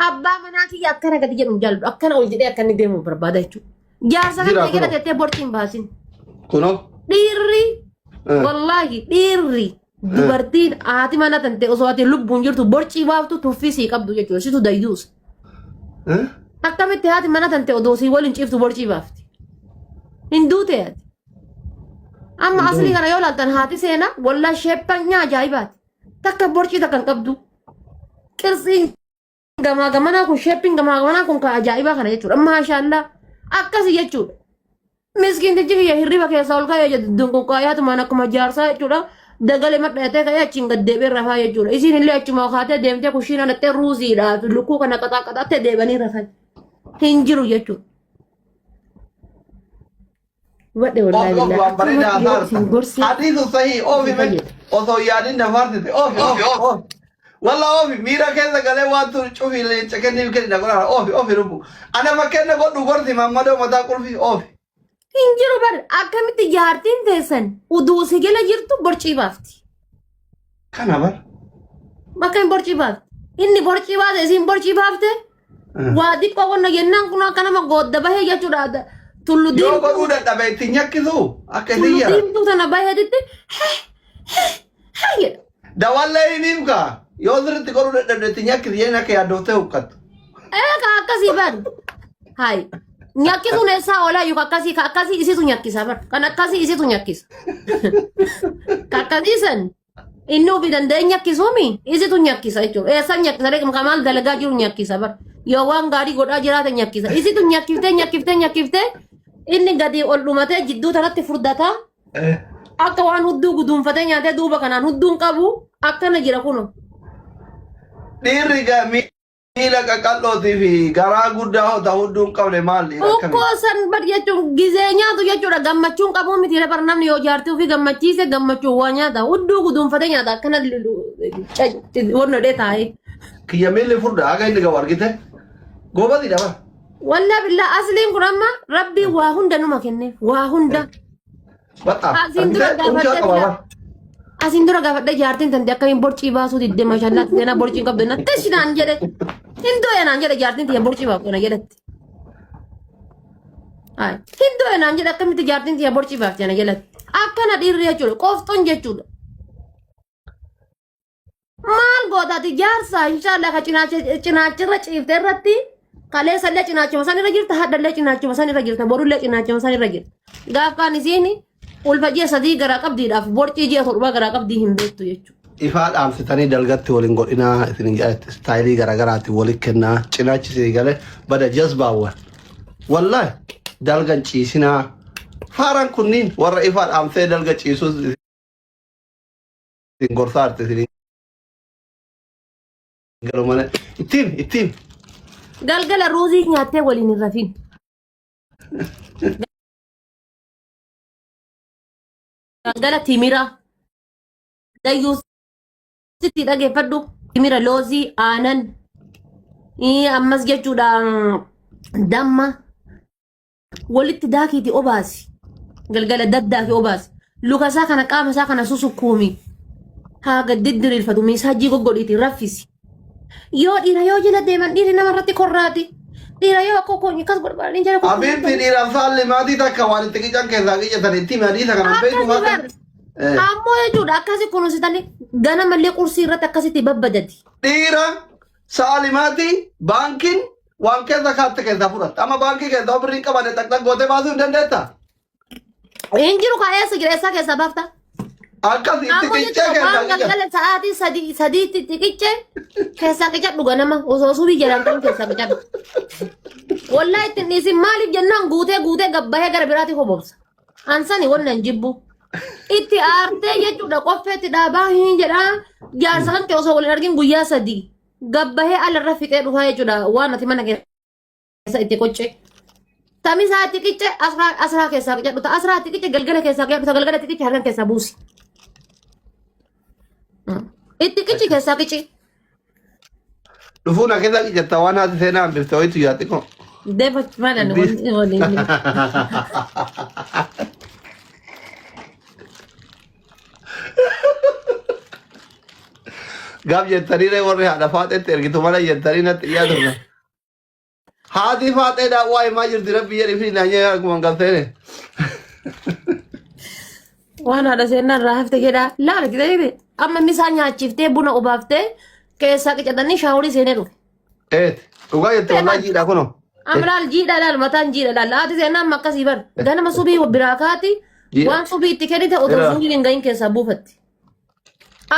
Abbaa manaa kiyya akkana gadi jedhu hin jaalladhu. Akkana ol jedhee akka inni deemu barbaada jechuudha. Jaarsa kan Jira kee jala kunoo. teettee borcii hin baasin. Kunoo. Dhiirri Eh. wallaahi dhiirri dubartiin haati mana tante osoo ati lubbuun jirtu borcii baaftu tuffii sii qabdu jechuudha. Situ dayyuusa. Eh? Akkamitti haati mana tante odoo sii waliin ciiftu borcii baafti? Hin duute ati. Amma aslii kana yoo ilaaltan haati seenaa wallaa sheeppanyaa ajaa'ibaati. Takka borcii takka hin qabdu. Qirtsiin gamaa gamanaa kun sheeppiin gamaa gamanaa kun kan ajaa'ibaa kana jechuudha. Maashaallaa akkasi jechuudha. Miskiintichi kiyya hirriba keessaa ol ka'ee jedhu dunquqqaayaatumaan akkuma jaarsaa jechuudha. Dagalee madhatee ka'ee achiin gad deebi'ee rafaa jechuudha. Isiin illee achuma kaatee deemtee kushiina dhaqxee ruuziidhaa fi lukkuu kana qaxaa qaxaattee deebanii rafan. Hin jiru jechuudha. Hubadhe wallaahi Oofi oofi billaahi waan bareedaa akkamatti yoo isin haasarta. gorse Hadiisu sahii oofi isin me fayyada. osoo yaadin na faarsite oofi oofi oofi. Walla oofi miira keessa galee waan tun cufii leenca kenniif kenni na godhaa oofi oofi lubbu. Ana fakkeenya godhu gorsi mammadoo mataa qulfii oofi. Hin jiru bar akkamitti jaartiin teessan uduu si jala jirtu borcii baafti. Kana bar. Bakka hin borcii baafti. Inni borcii baase isiin borcii baafte waa xiqqoo qonna jennaan kun akka nama goodda bahee jechuudha. Tullu Yoo diimtuu godhuu dadhabe itti nyakkisu akka tullu isin yara. diimtuu tana baheetitti jedha. Dawallee hin himka. Yoo sirriitti godhuu dadhabde itti nyakkisi jedhin akka yaaddooftee huqqattu. Eega akkasii bar. Hayi. Nyakkisuun eessaa oolaa yookaan akkasii ka akkasii isitu nyakkisa bar. Kan akkasii isitu nyakkisa. Ka akkasii san inni ofii danda'ee nyakkisuumi isitu nyakkisa jechuudha. Eessa nyakkisa ree ka maal dalagaa jiru nyakkisa bar. Yoo waan gaarii godhaa jiraate nyakkisa. Isitu nyakkiftee nyakkiftee nyakkiftee inni gadi ol dhumatee jidduu tanatti furdataa. Akka waan hudduu guduunfatee nyaatee duuba kanaan hudduun qabu akkana jira kuno. Dhiirri miila qaqal'ootii fi garaa guddaa hota hudduu hin qabne maal dhiira akkamii? Ukkoo san bar jechuun gizee nyaatu jechuudha gammachuun qabuu miti bar namni yoo jaartii ofii gammachiise gammachuun waa nyaata hudduu guduunfatee nyaata akkana wanni odhee taa'ee. Kiyya miilli furda haga inni gahu argite. Goobazii dha bar. Wallaa billaa asliin kun amma rabbiin waa hunda numa kenneef waa hunda. Bakka Asiin dura argite umshaa gaafadhe qaba sila bar. asiin dura gaafadhe jaartiin tante akkamiin borcii baasuu didde maashallaa seenaa borcii hin qabdu na tishi naan jedhe hin du'e naan jedhe jaartiin tiyya borcii baaftu na jedhatti. Ay, hin du'e naan jedhe akkamitti jaartiin tiyya borcii baafti na jedhatti. Akkana dhiirri jechuudha qofxoon jechuudha. Maal gootaati jaarsa inshaallah ka cinaachirra ciifte irratti kaleessallee cinaachuma san irra jirta hadhallee cinaachuma san irra jirta borullee cinaachuma san irra jirta. Gaaf kaan isiin ulfa ji'a 3 garaa qabdiidhaaf borcii ji'a 7 garaa qabdii hin beektu jechuudha. Ifaa dhaamsitanii dalgatti waliin godhinaa isin jedhatti istaayilii garaagaraatiin waliin kennaa cinaachi isin galee bada jazbaawwan. Wallaahi dalgan ciisinaa. Faaraan kunniin warra ifaa dhaamsee dalga ciisus isin gorsaa jirti isin galu malee. Ittiin ittiin. Galgala ruuzii nyaattee waliin hin rafin. Galgala timira. Dayyuu sitti dhageeffadhu. Timira loozii aanan. Ammas jechuudha damma. Walitti daakiiti obaasi. Galgala daddaaki obaasi. Luka isaa kana qaama isaa kana susukkuumi. Haa gad diddiriirfatu miisaajii goggodhiiti raffisi. Yoo dhiira yoo jala deeman dhiirri nama irratti korraati. Dhiira yoo akka koo akkas barbaadanii jala Abiibti dhiiraan saalli maatii takka waan itti qican keessaa qicatan itti himi hadiisa kana beektu Akkasi haa bar. Ammoo jechuudha akkasi kunuunsitanii ganamallee qursii irratti akkasitti babbadati. Dhiira saalimaatii baankiin waan keessa kaatte keessaa fudhatta. Amma baankii keessaa birrii qabanne xaqxaq gootee baasuu hin dandeettaa? Hin jiru kaa eessa jira eessaa keessaa baafta? Akkas itti Ammoo qiccee jechuudha keessaa waan qicca. galgala sa'aatii sadii sadiitti itti qicce keessaa qicadhu ganama osoo subii jalaan ta'in keessaa qicadhu. Wallaa itti hin dhiisin maaliif jennaan guutee guutee gabbahee gara biraatti hobobsa. Ansani wannan hin jibbu. Itti aartee jechuudha qoffeetti dhaabaa hin jedhaa jaarsa kan kee osoo waliin argin guyyaa 3 gabbahee alarra fixee dhufaa jechuudha waan ati mana keessa itti qoccee. Tamisaa itti qicce asraa asraa keessaa qicadhu ta asraa itti qicce galgala keessaa qicadhu ta galgala itti qicce halkan keessaa buusi. Itti qicci keessaa qicci. Dhufuu na keessa qicatta waan haati seenaa hambifte wayitu yaa xiqqoo. Deefa maal ani wanti waliin. Gaaf jettanii ree warri haadha faaxeetti ergitu mana jettanii natti iyyaa turtan. Haati faaxee daawwaa himaa jirti rabbi jedhi fi naanyee akkuma galteene. Waan haadha seenaa irraa hafte jedhaa laala jedhee amma misaa nyaachiftee buna obaaftee keessaa qicatanii shaaworii seenee dhufe. Eet dhugaa jette wallaahi jiidhaa kunoo. Amma laal jiidha laal mataan jiidha laal haati seenaa amma akkasii bar ganama subii biraa kaati Jiidha. waan subii itti kennite otoo Ira. subiin hin gahin keessaa buufatti.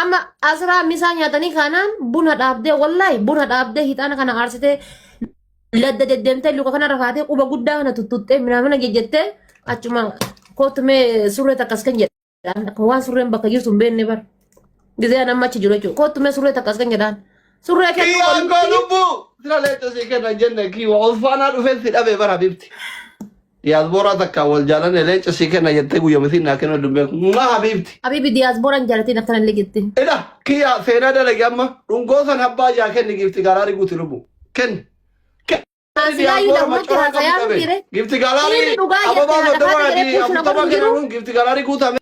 Amma asraa misaa nyaatanii kaanaan buna dhaabdee wallaahi buna dhaabdee hixaana kana aarsitee ladda deddeemtee luka kana rafaatee quba guddaa kana tuttuttee minaamina jejjettee achuma kootu mee surree takkas kan jedhaan akka waan surreen bakka jirtu hin beekne bar. Gizee an amma achi jiru jechuudha. Kootu mee surree takkas kan jedhaan. Surree kennuu Kiyyaan koo walitti lubbuu sira leenca sii kenna hin jenne kiyya ulfaanaa dhufee si dhabe bara habibti. Diyaasbooraa takka wal jaalanne leenca sii kenna jettee guyya misiin naa kennu dubbee maa habibti. Habibi diyaasbooraan jaalatiin akkana illee jette. Ila kiyya seenaa dalage amma dhungoo san habbaa jaa kenni giifti gaalaarii guuti lubbu kenni. Kenni Silaayyuu diyaasboora lamatti macoraa qabu haasayaan dhabe. dhiire. Giifti gaalaarii Dhiirri dhugaa jette ababaa haadha soddoma faata fi jedhee puushina afurtama godhu hin jiru. kennamuun giifti gaalaarii guutame.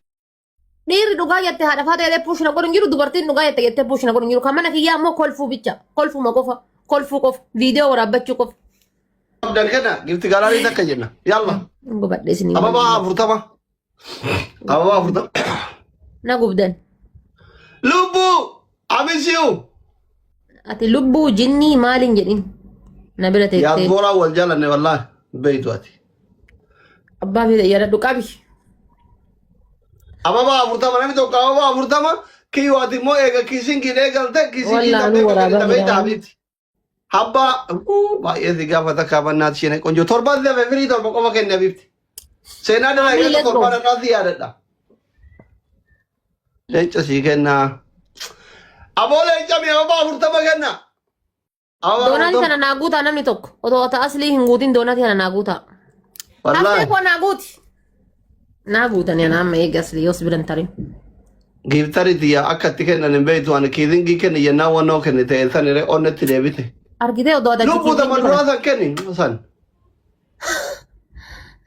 Dhiirri dhugaa jette haadha faata jedhee puushina godhu hin jiru. Dubartiin dhugaa jette jettee puushina godhu hin jiru. Kan mana kiyyaa immoo kolfuu bicha. Kolfuma qofa. Kolfuu qofa. Viidiyoo waraabbachuu qofa. Abdan kenna gifti galaarii takka jenna. Yalla. Hin gubadhe isinii Ababaa waliin. 40. Ababaa 40. Na gubdan. Lubbuu amisiyu. Ati lubbuu jinnii maaliin jedhin. Na bira teettee. Yaasbooraa wal jaalanne wallaahi beeytu ati. Abbaa fi yaadadhu qabi. Ababaa 40 namni tokko ababaa 40 kiyyoo ati immoo eega kiisingiin eegalte kiisingii Wallaa dhabdee nu waraabaa dhabee jira. taabiiti. Habbaa baay'ee si gaafata kaabannaa isheen qonjoo torban si hafe firii torba qofa kenne bifti. Seenaa Family, dalagaa let's go. torban irraa si yaadadha. Leenca sii kennaa. Aboo leenca mi'a ababaa 40 kenna. Ababaa Doonaatii 40. tana naa guutaa namni tokko otoo ta aslii hin guutin doonaatii tana naa guutaa. Haftee Wallaahi. koo naa guuti. Naa guutani ana amma eega aslii yoos biran tarin. Giiftari tiyya akka itti kennan hin beektu ani kiizingii kenni jennaan wannoo kenni ta'e san irree onnetti deebite. Argitee odoo adachi Lubbuu tama kiizingii duraa kana. san kenni san.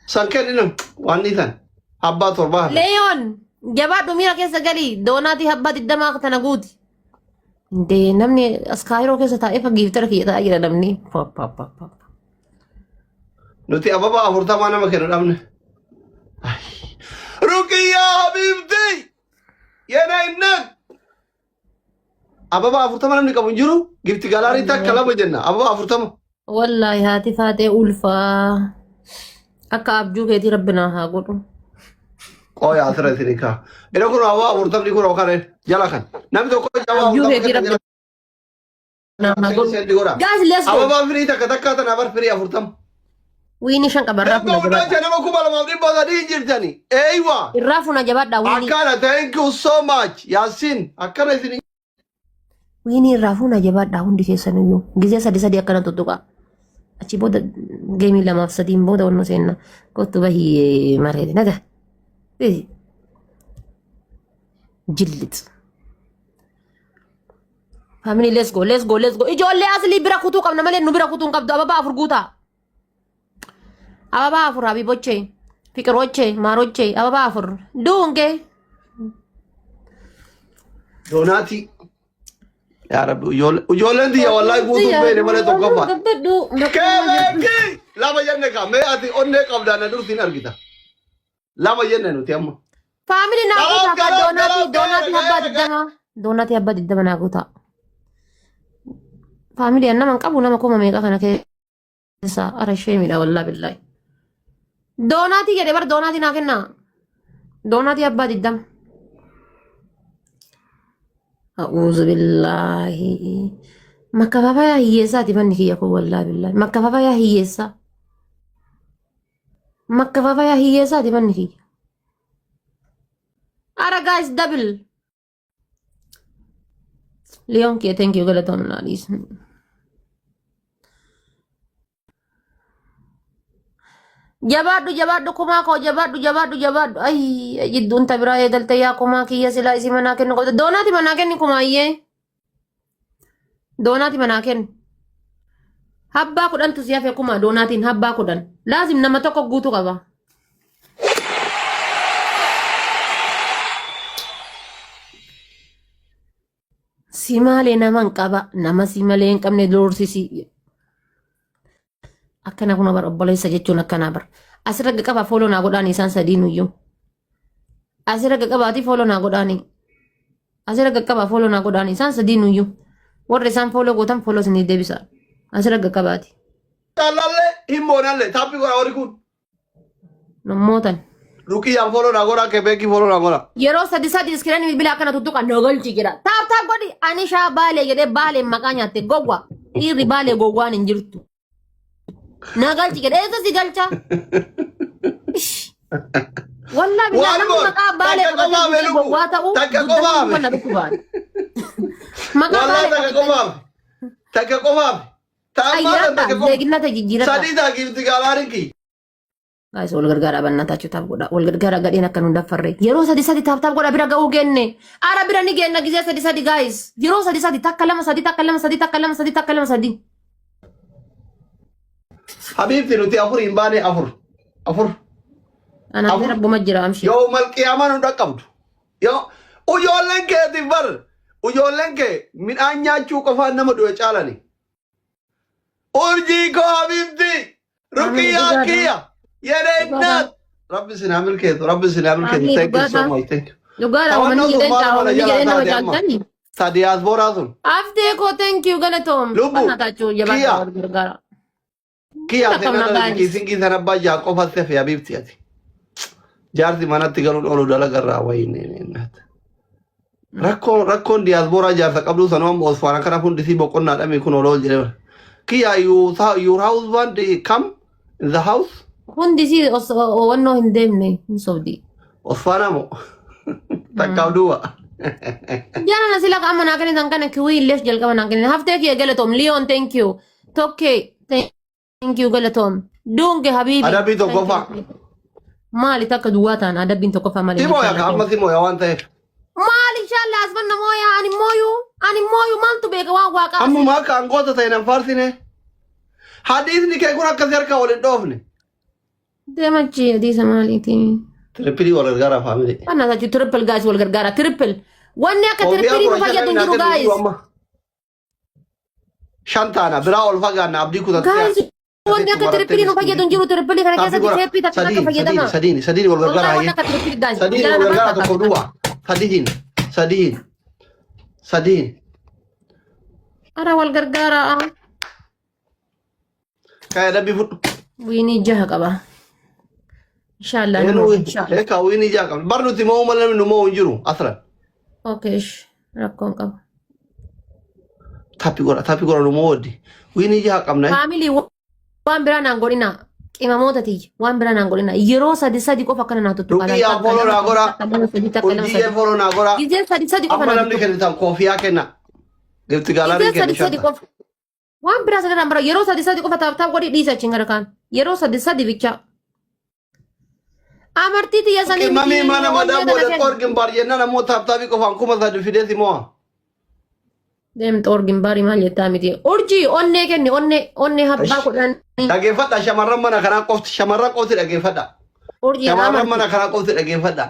San kenni nam waan ni san. Abbaa torbaa hafe. Leeyoon jabaadhu miira keessa galii doonaatii abbaa digdamaa tana guuti. Indee namni as kaayiroo keessa taa'ee giiftara kiyya taa'aa jira namni. Pa, pa, pa, pa. Nuti ababaa 40 nama kennu dhabne. Ruqiyyaa Habiibti! Yena innat! Ababaa 40 namni qabu hin jiru. Gifti galaarii takka lama jenna. Ababaa 40. Wallaahi haati faatee ulfaa. Akka abjuu keetii rabbi naa haa godhu. Qooya asirra isin kaa. Inni kun ababaa afurtamni kun kan jala kan. Namni tokko ababaa Abjuu 40 keetii kenna rabbi jala naa haa godhu. seendi godha. Guys, let's go. Ababaa firii takka takkaa tana bar firii 40. Wiini shan qaba irraa Erga funa jabaadha. hundaa nama 2300 hin jirtani. Eeywa. Irraa funa jabaadha wiini. Akkana thank you so much Yaasin. Akkana isin Wiini irraa funa jabaadha hundi keessaniyyuu. Gizee sadi sadi akkana tuttuqa. Achi booda geemii lamaaf sadiin booda wannu seenna. Kottu bahii mareeti naga. Jillit. Family let's go let's go let's go. Ijoollee aslii bira kutuu qabna malee nu bira kutuu hin qabdu. Ababaa afur guutaa. Ababaa afur habibochee. Fiqirochee maarochee ababaa afur. Duungee. Doonaatii. Yaa Rabbi ijoolleen tiyya wallaahi guutuu hin beekne malee tokkoffaa. Keebeekii lama jenne kaa mee ati onnee qabdaa na dursiin argita. Lama jenne nuti amma. Faamilii naa Galaaf guutaa kaa galaaf doonaatii galaaf doonaatii gaheera abbaa gaheera gaheera. 20 doonaatii abbaa 20 naa guutaa. Faamilii an nama hin qabu nama kuma meeqa kana keessa ara ishee miidha wallaa billaahi. Doonaatii jedhe bar doonaatii naa kennaa. Doonaatii abbaa 20. A'uuzu billaahi. Makkafafayaa hiyyeessaati manni kiyya kun wallaa billaahi. Makkafafayaa hiyyeessaa. Makkafafayaa hiyyeessaati manni kiyya. Ara guys double. Liyoon kiyya thank you galatoom naa dhiisu. Jabaadhu jabaadhu kumaa koo jabaadhu jabaadhu jabaadhu. Ayy jidduun ta biraa eegalte yaa kumaa kiyya silaa isii manaa kennu qabda. Doonaati manaa kenni kumaayyee. Doonaati manaa kenni. Habbaa kudhantu si hafe kumaa doonaatiin habbaa 10. Laazim nama tokko guutuu qaba. Si malee nama hin qaba nama si malee hin qabne doorsisi. Akkana kun bar obboleessa jechuun akkanaa bar. Asirra qaba follow naa godhaani isaan sadiinuyyuu. Asirra qabaati follow naa godhaani. Asirra qaqqabaa follow naa godhaani isaan sadiinuyyuu. Warri isaan follow gootan follow isinii deebisa. Asirra qaqqabaati. Caallallee hin moonallee tap godha warri kun. Nammootan. Rukiyyaan follow naa godha kebeekii follow naa godha. Yeroo sadi sadi screen bilbila akkana tuttuqa nogalchi jedha. Tap tap godhi anishaa baalee jedhee baaleen maqaa nyaatte gowwa. Dhiirri baalee gowwaan hin jirtu. Na galchi jedhe eessa si galcha? Ish. Wallaa billaa Waan namni goon maqaa baalee takka qabatee qofaaf dhufee lubbuu gowwaa ta'u takka dugda qofaaf nama na dhukkubaan. Maqaa wallaa baalee takka qabatee qofaaf takka qofaaf taammaa Ayyaadha takka qofa zeeginnata jijjiiradha. sadii taa giifti gaalaarin kiyya. Guys wal gargaaraa bannataachuu tap godha. Wal gargaaraa gadheen akka nu daffarre. Yeroo sadi sadi tap tap godha bira ga'uu genne. Ara bira ni geenna gizee sadi sadi guys. Yeroo sadi sadi takka lama sadi takka lama sadi takka lama sadi takka lama sadi. Habiibti nuti afur hin baane afur afur Anaaf afur rabbuma jira amshii. yoo malqiyaamaa nu dhaqqabdu yoo ijoolleen keetiif bar ijoolleen kee midhaan nyaachuu qofaan nama du'e caalani. Urjii koo habiibti Amiin ruqiyyaa dhugaadha. kiyya yeree Dhugaadha. innaat rabbi sin haa milkeessu rabbi sin haa milkeessu Amiin thank you so dhugaadha. much thank you. Dhugaadha Tawannoo uummanni sun jedheen maal taa mana uummanni jalaa jedheen nama taate amma caaltani. ta diyaasporaa sun Haftee koo thank you galatoom. lubbu Bannataachuu jabaadha kiyya wal gargaara. kiyya Takka seenaa maqaan darbi kiisinkii sana abbaa jaa qofa sefe habiibti ati. Jaarsi manatti galuun oolu dalagarraa wayii Rakkoon rakkoon diyaasporaa jaarsa qabduu sanuu amma osfaana kana hundisii boqonnaa dhamii kun ol ol jedhee. Kiyya you your husband come in the house? Hundi isii osoo hin deemne hin sobdi. Osfaana moo? Takkaaf duwwa. Jara na sila amma naa kennitan kana kiwii illeef jalqaba naa kennitan. Haftee kiyya galatoom. Leon thank you. Tokkee thank you galatoom. Dunge habibi. Adabbii Thank you. tokkoffaa. Maali takka duwwaa ta'an adabbiin tokkoffaa maali? Si mooya ka amma si mooya waan ta'eef. Maali inshallah asmanna mooya ani mooyu ani mooyu maaltu beeka waan waaqaa asii. Ammuma akka angoota ta'e nan faarsine. Hadiisni kee kun akkasii harkaa wal hin dhoofne. Deemachi hadiisa maaliiti? Triple wal gargaara family. Kana tachu triple guys wal gargaara triple. Wanni akka Koofiyaa triple nu kudha fayyadu shan hin jiru naa kennu guys. amma. Shan taana biraa ol fagaanna abdii kutattee Guys wanni akka asitti triple nu marattee fayyadu hin jiru triple kana Tap keessatti godha. seeppii takka takka Sadiin fayyadama. sadiin sadiin sadiin wal gargaara Wallahi wanni hayyee. akka triple guys. Sadiin Jala wal namaa gargaara tokko takka. duwwaa. Sadiin sadiin sadiin. Ara wal gargaara. Kaya dabbii fudhu. Wiinii jaha qaba. Inshallah ni Eenyu moo'a inshallah. eekaa wiinii jaha qabna. Bar nuti mo'uu malee namni nu mo'u hin jiru aslan. Okay ish rakkoon qaba. Tap godha tap godha nu mo'u waddi. Wiinii jaha qabna. Family waan biraa naan godhina. Qimamoota tiyya waan biraa naan godhina. Yeroo sadi sadi qofa akkana naa tuttuqaa. Ruqiyyaa Takka follow lama naa sadi godha. takka lama sadi takka lama Urjiyyee sadi. follow naa godha. Gizee sadi sadi qofa Amma naa namni tuttuqa. kennitan koofiyaa kenna. Gifti gaalarii Gizee kenni sadi sadi shanta. qofa. Waan biraa sanarraan bara yeroo sadi sadi qofa tap tap godhi dhiisa achiin gara kaan. Yeroo sadi sadi bichaa. Amartii tiyya sanii miti Qimamii mana onnee madaa tana booda kenna. xoor gimbaar jennaan ammoo tap tapii qofaan 3000 fidee si mo'a. Deem xoor gimbaarii maal jettaa miti. Urjii onnee kenni onnee onnee habbaa kudhanii. Dhageeffadha shamarran mana kanaa qofti shamarran qofti dhageeffadha. Urjii Shamarran amartii. mana kanaa qofti dhageeffadha.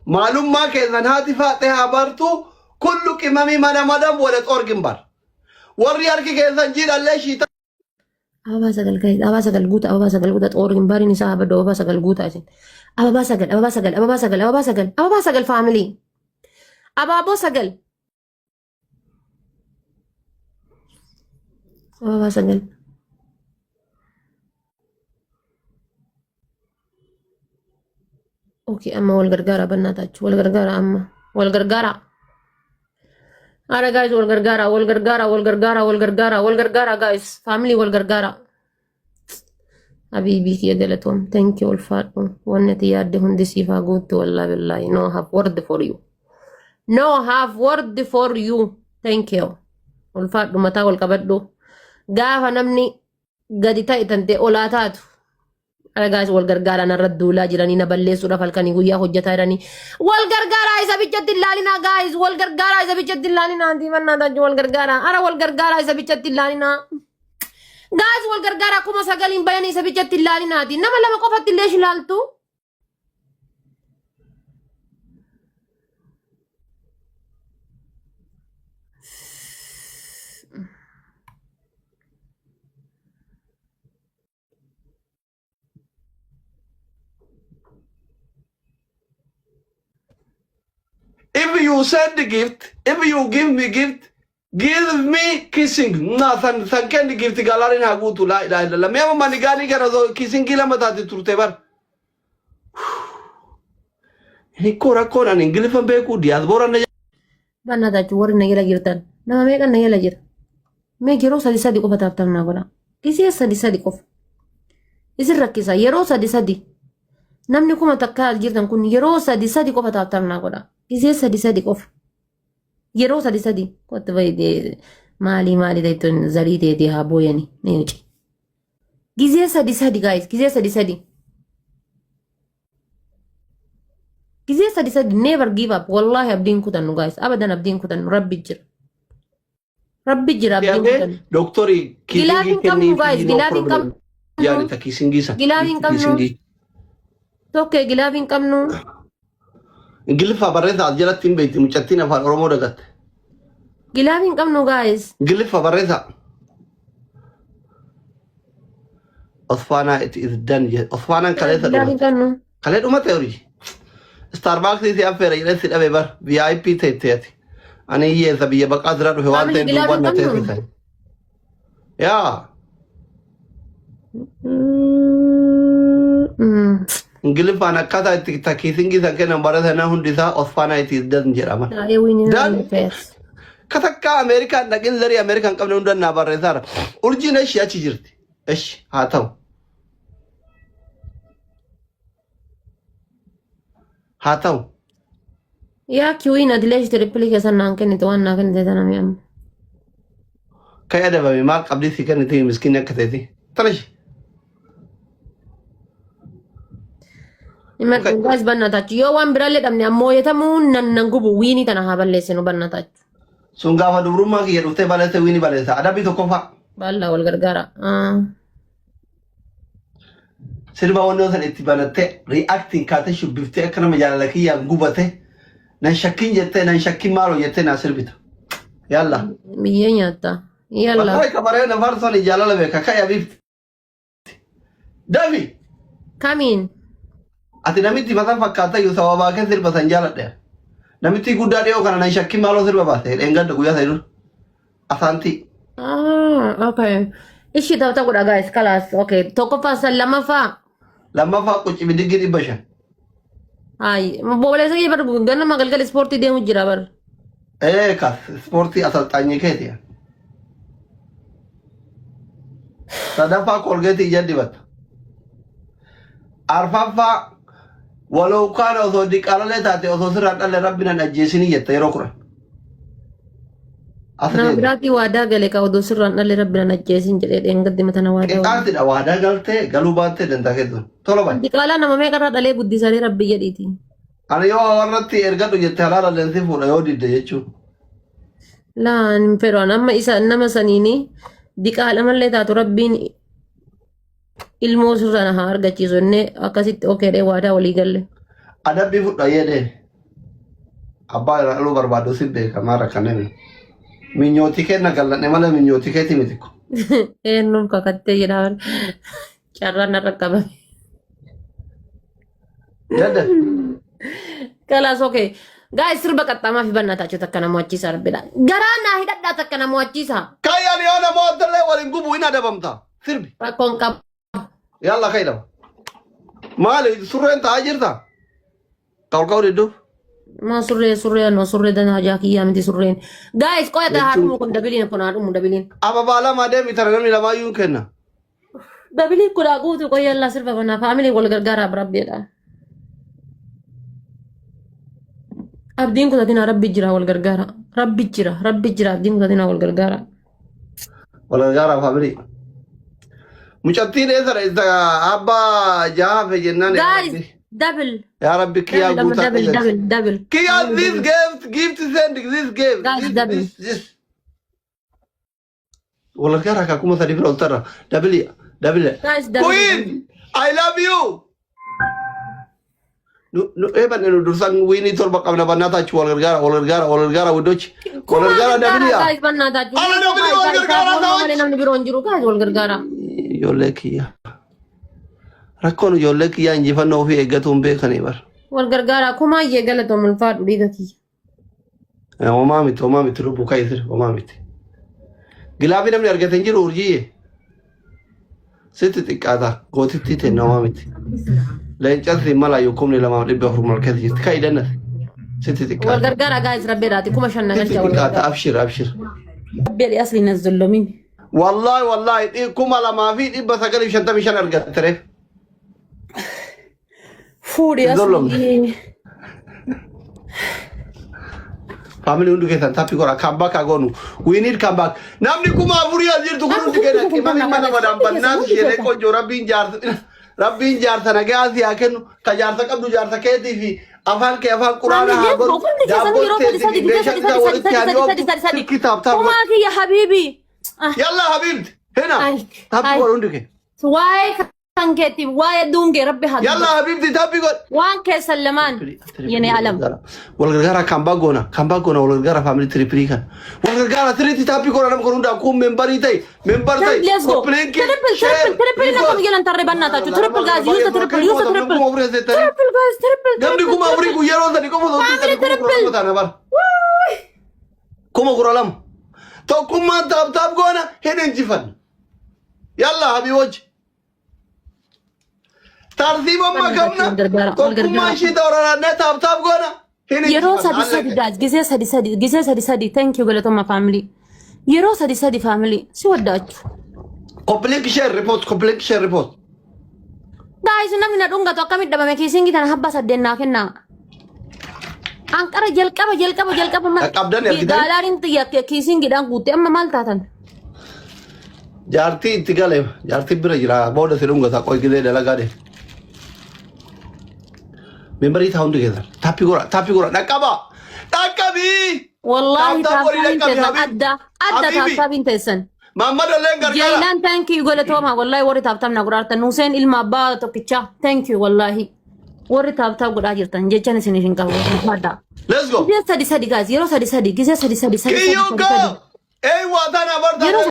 Maalummaa keessan haati faaxee haa bartu kullu qimamii mana madaa booda xoor gimbaar. Warri harki keessan jiidhallee shiita. Ababaa sagal guys, ababaa sagal guuta, ababaa sagal guuta, xoor gimbaariin isaa haa baddu, ababaa sagal guuta isin. Ababaa sagal, ababaa sagal, ababaa sagal, ababaa sagal, ababaa sagal family. Abaaboo sagal. Ababaa sagal. Okay, amma wal gargaara bannaa taachuu, wal gargaara amma, wal gargaara. Ara guys, wal gargaara, wal gargaara, wal gargaara, wal gargaara, wal gargaara guys, family wal gargaara. Habiibii kiyya galatoom, thank you ulfaadhu. Wanni ati yaadde hundi siif haa guuttu wallahi billahi. No have word for you. No have word for you. Thank you. Ulfaadhu mataa wal qabadhu. Gaafa namni gadi ta'e tantee olaa taatu. Ara guys wal gargaaraa narra duulaa jiranii na balleessuudhaaf halkanii guyyaa hojjetaa jiranii. Wal gargaaraa isa bichatti hin laalinaa guys wal gargaaraa isa bichatti hin laalinaa antii mannaa taaju wal gargaaraa ara wal gargaaraa isa bichatti hin laalinaa. Guys wal gargaaraa 9,000 bayanii isa bichatti hin laalinaati nama lama qofatti illee shilaaltu. you send gift, if you give me gift, give me kissing. Na san san kenni gift galaarin haa guutu laa ilaaha illallah. Mee amma manigaanii kana osoo kissingii lama taate turte bar. Inni koo rakkoon ani Ingiliffan beeku diyaasbooraan na Bannatachu warri na jala jirtan nama meeqan na jala jira. Mee yeroo sadi sadi qofa taaptaap naa godha. Gisee sadi sadi qofa. Isin rakkisa yeroo sadi sadi. Namni 1000 as jirtan kun yeroo sadi sadi qofa taaptaap naa godha. Gisee sadi sadi qofa. Yeroo sadi sadi. Kottu fayyadee maalii maalii ta'ettuun zarii teetii haa booyani ni wuci. Gizee sadi sadi guys gizee sadi sadi. Gizee sadi sadi never give up wallahi abdiin kutannu guys abadan abdiin kutannu rabbi jira. Rabbi jira abdiin Hafee kutannu. doktorii Gilaaf kiisingii hin qabnu kenniifi guys no gilaaf hin problem. qabnu. Yaani ta kiisingii san. Gilaaf hin qabnu. Kiisingii. Tokkee gilaaf hin qabnu. Ingiliffaa barreessaa as jalatti hin beekti mucattiin afaan Oromoo dagatte. Gilaaf hin qabnu guys. Ingiliffa barreessaa. Osfaanaa it is done jedhe. Osfaanaan kaleessa Gilaaf hin dhumate. qabnu. Kalee dhumate horii. Starbucks si affeera jedhee si dhabe bar. VIP teette ati. Ani hiyyeessa biyya baqaa dura dhufe waan Family ta'eef gilaaf duubaan hin na qabnu. teessisan. Yaa. Ingiliffaan akkaataa itti takiisingii san kennan baratan hundi isaa Osfaanaa it is done jedhama. Taa'ee wiini Done. fees. Ka takkaa Ameerikaan dhaqin zarii Ameerikaan qabne hunda naa barreessaara. Urjiin eshi achi jirti. Eshi haa ta'u. Haa ta'u. Yaa kiwiin ati leesh tirippilii keessan naan kennite waan naa kennite tana mi'amma. Kan adabame maal qabdii si kennite miskiinni akka ta'eeti. Tanashi. Dhimma dhugaas bannatachu yoo waan biraallee dhabne ammoo yetamuu nan nan gubu wiinii tana haa balleessinu bannatachu. Sun gaafa dubrummaa kiyya dhuftee balleesse wiini balleessa. Adabbii tokkoffaa. Baallaa wal gargaara. Sirba wannoo san itti banattee reacting kaatee shubbiftee akka nama jaalala kiyyaan gubate nan shakkin jettee nan shakkin maaloo jettee naa sirbita. Yalla. Biyyee nyaatta. Yalla. Wallahi kabaree na faarsoon jaalala beeka ka'e abiifti. Dafi! Kamiin? Ati namitti mataan fakkaata iyyuu sababaa kee sirba san jaaladhe. Namitti guddaa dhiyoo kana nan shakkin maaloo sirba baase dheengadda guyyaa sadii dura. Asaantii. Ah, okay. Ishi tapha godha guys, kalaas. Okay. Tokkoffaa san lammaffaa. Lammaffaa qucci bidiggi 500. Ay, obboleessa kiyya bar ganama galgala ispoortii deemu jira bar. Ee kas ispoortii asalxaanyii keeti. Sadaffaa kolgeetii ija dibatta. Arfaffaa waloo kaana osoo diqaalalee taate osoo sirraan dhalle rabbi nan ajjeesinii jetta yeroo 10. As Nama deebi. biraatii waadaa gale ka odoo sirraan dhalle rabbi nan ajjeesin jedhee dheengaddi matana waadaa waliin. Qixaatidha waadaa galtee galuu baattee dantaa keessan. Tola bayi. Diqaalaa nama meeqarraa dhalee guddisanii rabbi jedhiiti. Ani yoo warratti ergadhu jette halaala leensi fuudha yoo didde jechuun. Laa hin fedhu an amma isa nama saniini diqaala mallee taatu rabbiin ilmoo sirra na haa argachiisu innee akkasitti okeedhee waadaa walii galle. Adabbii fudha jedhee. Abbaa irraa dhaluu barbaadu si beeka maal rakkanne. Minyootii kenna galladhe malee minyootii keeti miti. Eenyuun kakattee jedhaa carraan narra qabame. Jadda. Kalaas okee. Gaa'is sirba qaxxaamaa fi bannaa taachuu takka nama wachiisa rabbidha. Garaa naa hidhadhaa takka nama wachiisa. Kayyaan yoo namoota illee waliin gubu hin adabamta. Sirbi. Rakkoon qabu. Yalla kai lama. Maali surreen ta'aa jirta? Kawul didduuf. Maa surree surree anoo surree dana hajaa kiyyaa miti surreen. Gaa'is qoya taa haadhumu kun dabiliin kun haadhumu dabiliin. Ababaa lama deemi tana namni lamaayyuu hin kenna. Dabiliin kun haa guutu qoya allaa sirba banaa faamilii wal gargaaraa rabbiidha. Abdiin kutatinaa rabbi jira wal gargaara. Rabbi jira rabbi jira abdiin kutatinaa wal gargaara. Wal gargaaraa faamilii. Mucattiin eessadha isa abbaa jaha jennaan yaa Guys, rabbi. double. Yaa rabbi kiyyaa Double, guutaa double, qajeelchi. double, double. Kiyyaa this gift gift send this gift Guys, this double. this this. Wal gargaaraa kaa 3000 bira ol tarra. Dabili dabile. Guys, double. Queen I love you. Nu nu eebanne nu dursan wiinii torba qabna bannaa wal gargaara wal gargaara wal gargaara widdochi wal Kuma gargaara gargaara dabiliya. guys bannaa Ala dabili wal gargaara malee ta'uch. namni biroo hin jiru guys wal gargaara. Ijoollee kiyya. Rakkoon ijoollee kiyyaa injifannoo ofii eeggatuun beekanii bara. Wal gargaara kumaayyee galatoom ulfaadhu dhiiga kiyya. Homaa miti, homaa miti, lubbuu ka'i, homaa miti. Glove namni argate hin jiru, urjiyyee. Sitti xiqqaata, gootittii ta'e, homaa miti. Leencatti mala yoo 2400 malkeessa jirti. Ka'i dannate. Sitti Wal xiqqaata. gargaara guys, rabbeedhaati 5000 na Sitti galcha wal xiqqaata, gargaara. abshir, abshir. Rabbeedhi asli na zollomin. Wallaahi, wallaahi, 2955 argatte reef. Fuudhi Hin zollomne. asli. Family, hundi keessan tap godha. Comeback haa goonu. We need comeback. Namni 4000 as jirtu kun hundi keenya qimamii mana madaan bannaas isheenee qoonjoo. Rabbiin jaarsa, Rabbiin jaarsa nagaa si haa kennu. Ka jaarsa qabdu jaarsa keetii fi afaan kee afaan quraana haa godhu. Hundi keessan yeroo sadi sadi, gisee sadi sadi sadi sadi sadi sadi sadi sadi. Silkii tap tap godhu. Kumaa kiyya habiibi. Ah, Yalla habiibti. Hena. Ay, Tap ay. godhu hundi kee. Waa'ee kan keetiif waa'ee duungee rabbi haa Yalla dubbatu. habiibti, tap godhu. Waan keessan lamaan yene alam. Wal gargaara, comeback goona, comeback goona, wal gargaara family, triple kan. Wal gargaara, sirriitti tap godha. Nama kun hundaa kun member ta'e, member ta'e. Let's go. Copy link, Triple, share, triple, triple na report. kam jalan tarree bannaa. Triple guys, use the triple, use the triple. Triple guys, triple. Namni 4000 kun yeroo sadi qofa osoo Family, kuma kudha triple. lama taana bara. 12,000. Tokkummaan tap tap goona, hin injifanna. Yalla habiiboji. Tartiiba makamna. Wal gargaara, wal gargaara. Tokkummaan ishii ta'uudhaan tap tap goona. Hin Yeroo injifanna. sadi sadi guys, gisee sadi sadi, gisee sadi sadi. Thank you, galatoma family. Yeroo sadi sadi family, si waddaachu. Copy link, share, report, copy link, share, report. Guys, namni na dhungatu akkamitti dhabame? Kissing tana habba saddeen naa kennaa. Anqara jalqaba jalqaba jalqaba Qaqqabdan argitanii? Gaalaariin xiyya kissingiidhaan guutte, amma maal taatan? Jaartii itti gale, jaartii bira jira, booda si dhungata, qoy gisee dalagaa deema. Member taa hundi keessan tap godha, tap godha, dhaqqaba, dhaqqabii. Wallaahi Tap tap godhi, tap tapiin dhaqqabi teessan habibi. adda adda. Habibi. Tap tapiin teessan. Mammad olleen gargaara. Jailaan, thank you, galatooma. Wallahi warri tap tap na godhaartan, Hussein ilma abbaa tokkichaa, thank you. Wallahi warri tap tap godhaa jirtan jechan isiniif hin qabu. Adda. Let's go. Gisee sadi sadi guys, yeroo sadi sadi, gisee sadi sadi sadi sadi Kiyyuu sadi go. sadi. Eewwa tana barta. Yeroo